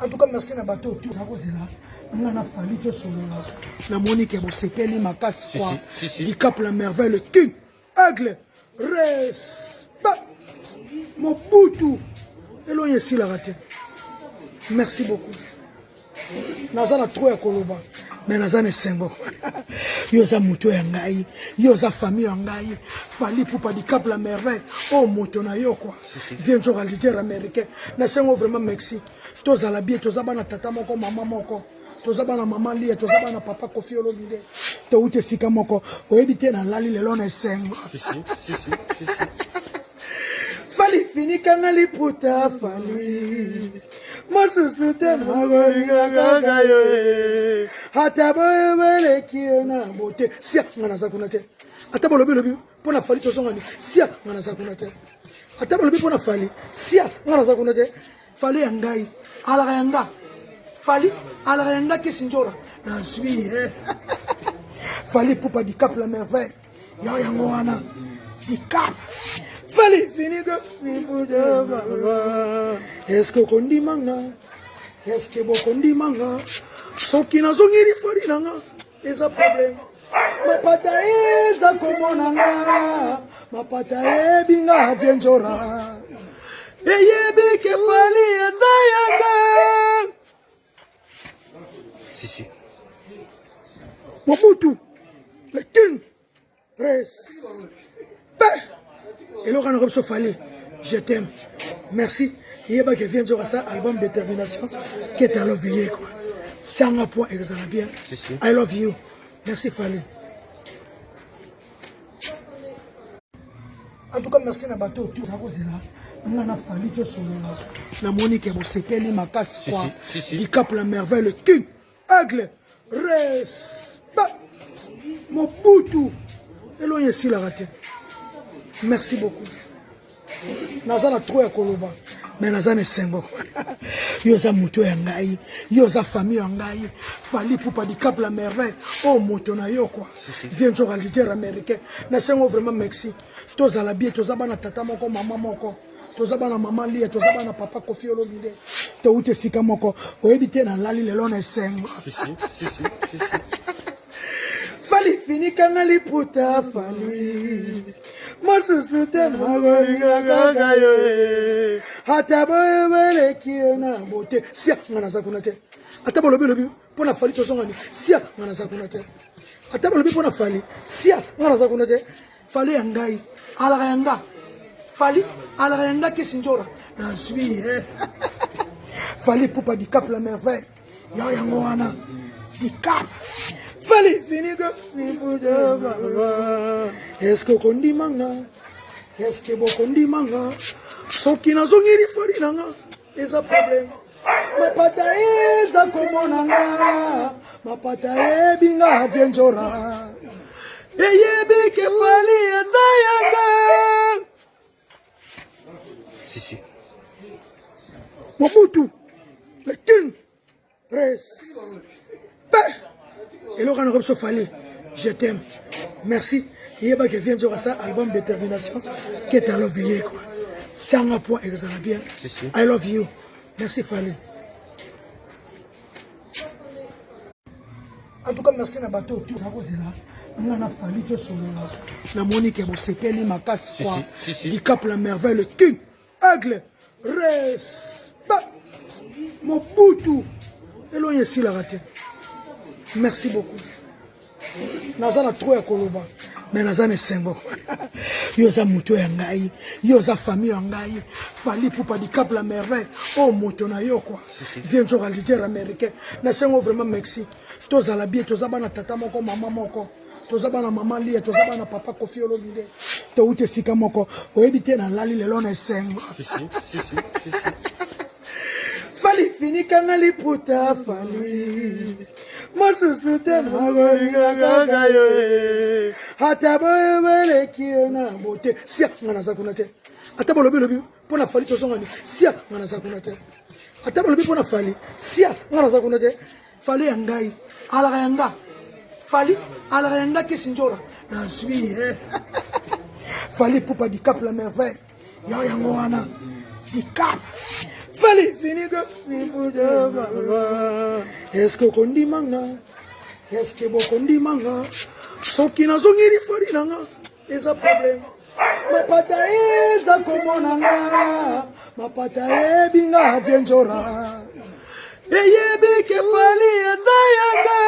En tout cas, merci na bato tout nakozela nga na Fally tosolola. Namoni ke bosepeli makasi quoi. Si, si, si. Dicap la merveille le king aigle respect Mobutu elongi esilaka te. Merci beaucoup. Naza na trop ya koloba mais naza na esengo. Yo oza moto ya ngai, yo oza famille ya ngai. Fally Ipupa Dicap la merveille oyo moto na yo quoi. Viens nzoka leader américain. Nasengo vraiment merci. Tozala bien, toza bana tata moko mama moko. Toza bana mama Lia, toza bana papa Koffi Olomide. Touti esika moko. Oyebi te nalali lelo na esengo. Si, si, si, si, si, si. Fally finikanga liputa Fally mosusu te nakolinga kaka yo eh. Ata boye baleki yo na bote sia nga naza kuna te ata bolobi lobi mpo na Fally tozongani sia nga naza kuna te ata bolobi mpo na Fally sia nga naza kuna te Fally ya ngai alaka ya nga Fally alaka ya nga kisi njora nazwi eh. Fally Ipupa Dicap la merveille yo yango wana Dicap Fally fini de est-ce que okondima nga est-ce que bokondima nga soki nazongeli Fally na nga eza problème mapata eza komona nga mapata eyebi nga vie nzora eyebi ke Fally eza yanga Si, si. Mobutu le king respect eloko wana biso Fally je t'aime merci yebaki vie nzoka sa album détermination kete I love you quoi tianga poids ezala bien Si, si. I love you merci Fally. En tout cas, merci na bato tout nakozela nga na Fally tosolola. Namoni ke bosepeli makasi Si, quoi. si, si, si. Dicap la merveille le king aigle respect Mobutu elongi esilaka te. Merci beaucoup. Naza na trop ya koloba mais naza na esengo. Yo oza moto ya ngai, yo oza famille ya ngai. Fally Ipupa Dicap la merveille oyo moto na yo quoi. Viens nzoka leader américain. Nasengo vraiment merci. Tozala bien, toza bana tata moko mama moko. Toza bana mama Lia, toza bana papa Koffi Olomide. Touti esika moko. Oyebi te nalali lelo na esengo. Si, si, si, si, si, si. Fally finikanga liputa Fally mosusu te nakolinga kaka yo eh. Ata boye baleki yo na bote sia nga naza kuna te ata bolobi lobi mpo na Fally tozongani sia nga naza kuna te ata bolobi mpo na Fally sia nga naza kuna te Fally ya ngai alaka ya nga Fally alaka ya nga kisi nzora nazwi eh. Fally Ipupa Dicap la merveille yo yango wana Dicap Fally fini de est-ce que okondima nga est-ce que bokondima nga soki nazongeli Fally na nga eza problème mapata eza komona nga mapata eyebi nga vie nzora eyebi ke Fally eza yanga Si, si. Mobutu le king respect eloko wana biso Fally je t'aime merci yebaki vie nzoka sa album détermination kete I love you quoi tianga poids ezala bien Si, si. I love you merci Fally. En tout cas, merci na bato tout nakozela nga na Fally tosolola. Namoni ke bosepeli makasi Si, quoi. si, si, si. Dicap la merveille le king aigle respect Mobutu elongi esilaka te. Merci beaucoup. Naza na trop ya koloba mais naza na esengo. Yo oza moto ya ngai, yo oza famille ya ngai. Fally Ipupa Dicap la merveille oyo moto na yo quoi. Viens nzoka leader américain. Nasengo vraiment merci. Tozala bien, toza bana tata moko mama moko. Toza bana mama Lia, toza bana papa Koffi Olomide. Touti esika moko. Oyebi te nalali lelo na esengo. Si, si, si, si, si, si. Fally finikanga liputa Fally mosusu te nakolinga kaka yo eh. Ata boye baleki yo na bote sia nga naza kuna te ata bolobi lobi mpo na Fally tozongani sia nga naza kuna te ata bolobi mpo na Fally sia nga naza kuna te Fally ya ngai alaka ya nga Fally alaka ya nga kisi nzora nazwi eh. Fally Ipupa Dicap la merveille yo yango wana Dicap. Fally finika est-ce que okondima nga? Est-ce que bokondima nga? Soki nazongeli Fally na nga eza problème. Mapata eza komona nga, mapata eyebi nga vie nzora, eyebi ke Fally eza yanga.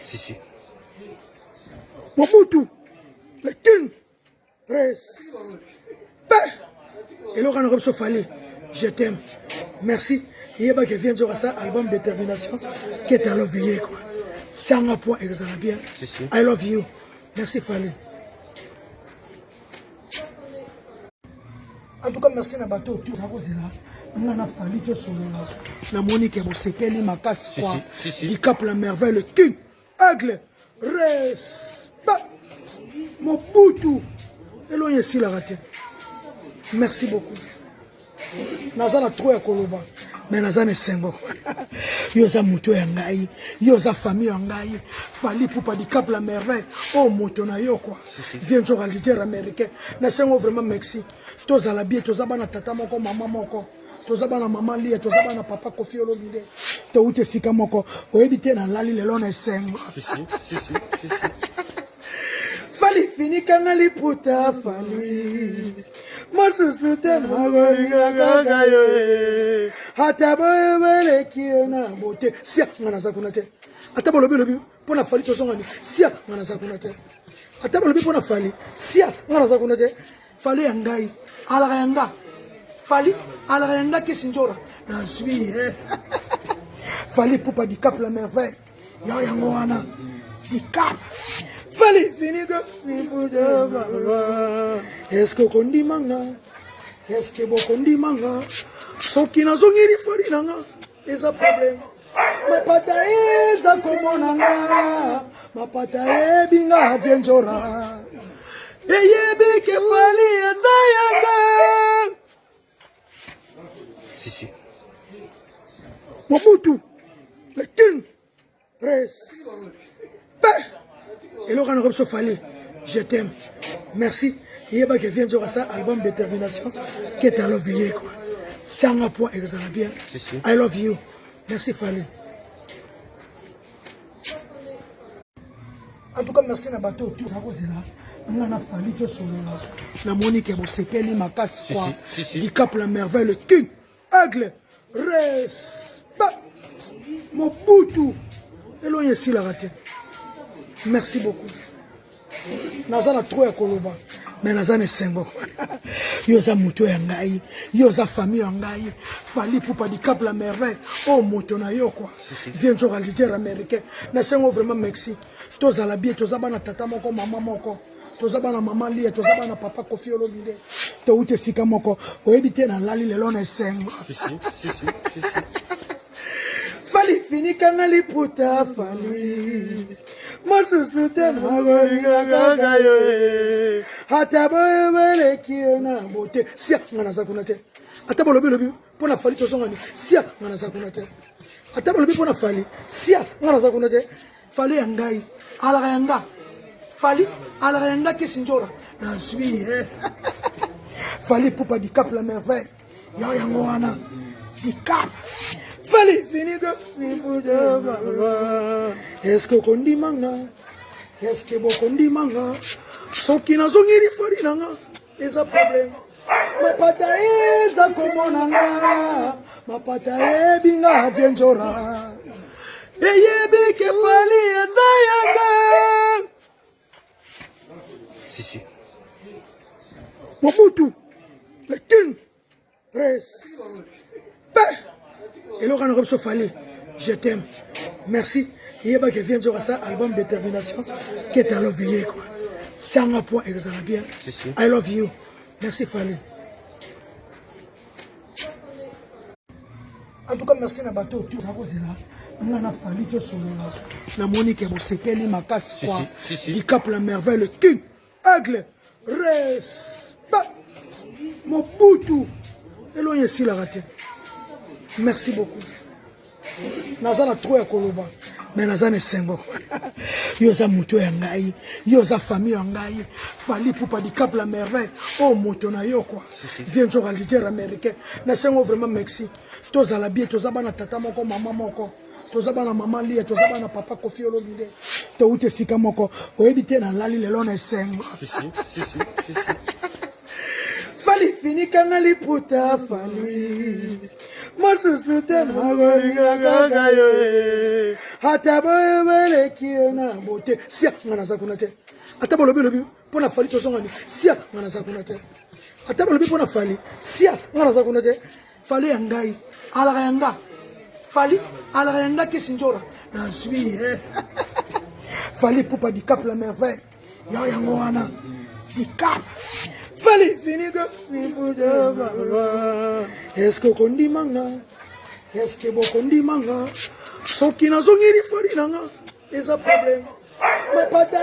Si, si. Mobutu, le king. Respect. Eloko na biso Fally, je t'aime. Merci. Yeba que vient nzoka sa album détermination que I love you quoi. Tianga point ezala bien. Si, si. I love you. Merci Fally. En tout cas, merci na bato tout nakozela nga na Fally tosolola. Namoni ke bosepeli makasi Si, quoi. si, si, si. Dicap la merveille, le king. Aigle, respect. Mobutu, elongi esilaka te. Merci beaucoup. Naza na trop ya koloba, mais naza na esengo. Yo oza moto ya ngai, yo oza famille ya ngai. Fally Ipupa Dicap la merveille, oh moto na yo quoi. Viens nzoka leader américain. Nasengo vraiment merci. Tozala bien, toza bana tata moko, mama moko. Toza bana mama Lia, toza bana papa Koffi Olomide. Touti esika moko, oyebi te nalali lelo na esengo. Si, si, si, si, si, si. Fally finikanga liputa Fally mosusu te nakolinga kaka yo ye. Ata boyebeleki yo na bote sia nga naza kuna te. Ata bolobi lobi mpo na Fally tozongani sia nga naza kuna te. Ata bolobi mpo na Fally sia nga naza kuna te. Fally ya ngai alaka ya nga Fally alaka ya nga kisi nzora nazwi eh. Fally Ipupa Dicap la merveille ya yango wana Dicap Fally finika est-ce que okondima nga? Est-ce que bokondima nga? Soki nazongeli Fally na nga eza problème. Mapata eza komona nga, mapata eyebi nga vie nzora, eyebi ke Fally eza yanga. Si, si. Mobutu, le king. Respect. Eloko na biso Fally, je t'aime. Merci. Yeba que vient nzoka sa album détermination que I love you quoi. Tianga point ezala bien. Si, si. I love you. Merci Fally. En tout cas, merci na bato tout nakozela nga na Fally tosolola. Namoni ke bosepeli makasi Si, quoi. si, si, si. Dicap la merveille, le king. Aigle, respect. Mobutu, elongi esilaka te. Merci beaucoup. Naza na trop ya koloba, mais naza na esengo. Yo oza moto ya ngai, yo oza famille ya ngai. Fally Ipupa Dicap la merveille, oh moto na yo quoi. Viens nzoka leader américain. Nasengo vraiment merci. Tozala bien, toza bana tata moko, mama moko. Toza bana mama Lia, toza bana papa Koffi Olomide. Touti esika moko, oyebi te nalali lelo na esengo. Si, si, si, si, si, si. Fally finikanga liputa Fally mosusu te nakolinga kaka yo ye. Ata boyebeleki yo na bote sia nga naza kuna te. Ata bolobi lobi mpo na Fally tozongani sia nga naza kuna te. Ata bolobi mpo na Fally sia nga naza kuna te. Fally ya ngai alaka ya nga Fally alaka ya nga kisi nzora nazwi eh. Fally Ipupa Dicap la merveille ya yango wana Dicap Fally finika est-ce que okondima nga? Est-ce que bokondima nga? Soki nazongeli Fally na nga eza problème. Mapata eza komona nga, mapata eyebi nga vie nzora, eyebi ke Fally eza yanga. Si, si. Mobutu, le king. Respect. Eloko na biso Fally, je t'aime. Merci. Yeba que vient nzoka sa album détermination que I love you quoi. Tianga point ezala bien. Si, si. I love you. Merci Fally. En tout cas, merci na bato tout nakozela nga na Fally tosolola. Namoni ke bosepeli makasi Si, quoi. si, si, si. Dicap la merveille, le king. Aigle, respect. Mobutu, elongi esilaka te. Merci beaucoup. Naza na trop ya koloba, Mais naza na esengo. Yo oza moto ya ngai, yo oza famille ya ngai. Fally Ipupa Dicap la merveille. Oh moto na yo quoi. Viens nzoka leader américain. Nasengo vraiment merci. Tozala bien, toza bana tata moko, mama moko. Toza bana mama Lia, toza bana papa Koffi Olomide. Touti esika moko. Oyebi te nalali lelo na esengo. Si, si, si, si, si, si. Fally finikanga liputa Fally mosusu te nakolinga kaka yo eh. Ata boye baleki yo na bote sia nga naza kuna te ata bolobi lobi mpo na Fally tozongani sia nga naza kuna te ata bolobi mpo na Fally sia nga naza kuna te Fally ya ngai alaka ya nga Fally alaka ya nga kisi njora nazwi eh. Fally Ipupa Dicap la merveille yo yango wana Dicap Fally finika eske okondima nga eske bokondima nga soki nazongeli Fally na nga eza problème mapata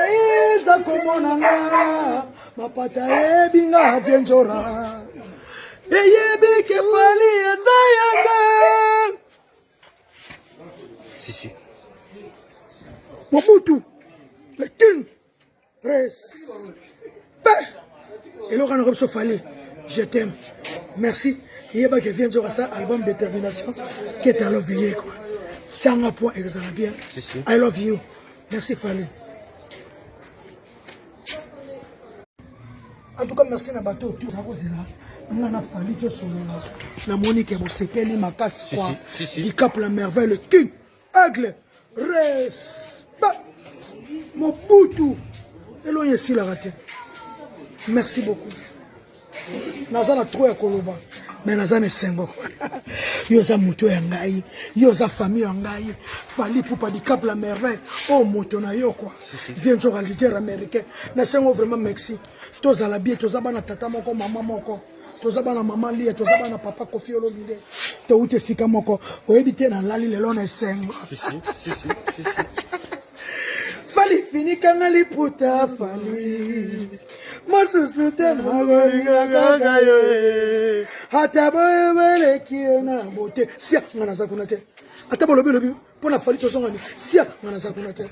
eza komona nga mapata eyebi nga vieux Nzora eyebi ke Fally eza yanga. Si, si. Mobutu le king respect eloko wana biso Fally je t'aime merci yebaki vieux Nzora sa album détermination ke I love you quoi tianga point ezala bien. Si, si. I love you merci Fally. En tout cas merci na bato oyo toza kozela nga na Fally tosolola namoni ke bosepeli makasi Si, quoi. si, si, si. Dicap la merveille le king aigle respect Mobutu elongi esilaka te merci beaucoup naza na trop ya koloba mais naza na esengo yo oza moto ya ngai yo oza famille ya ngai Fally Ipupa Dicap la merveille oyo moto na yo quoi. Vieux nzoka leader américain nasengo vraiment merci tozala bien toza bana tata moko mama moko toza bana mama Lia toza bana papa Koffi Olomide touti esika moko oyebi te nalali lelo na esengo. Si, si, si, si, si, si. Fally finikanga liputa Fally mosusu te nakolinga kaka yo eh. Ata boye baleki yo na bote sia nga naza kuna te ata bolobi lobi mpo na Fally tozongani sia nga naza kuna te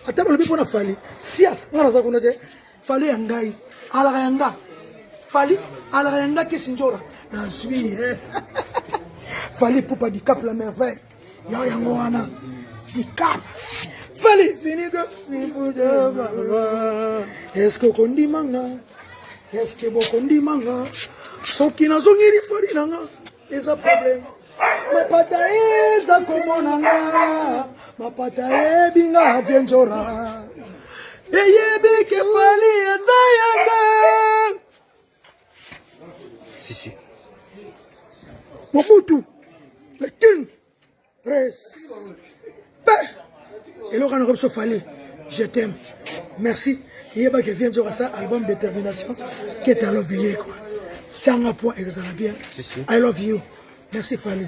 ata bolobi mpo na Fally sia nga naza kuna te Fally ya ngai alaka ya nga Fally alaka ya nga kisi njora nazwi eh. Fally Ipupa Dicap la merveille yo yango wana Dicap Fally finika eske okondima nga eske bokondima nga soki nazongeli Fally na nga eza problème mapata eza komona nga mapata eyebi nga vieux Nzora eyebi ke Fally eza yanga. Si, si. Mobutu le king respect eloko wana biso Fally je t'aime merci yebaki vieux Nzora sa album détermination ke I love you quoi tianga point ezala bien. Si, si. I love you merci Fally.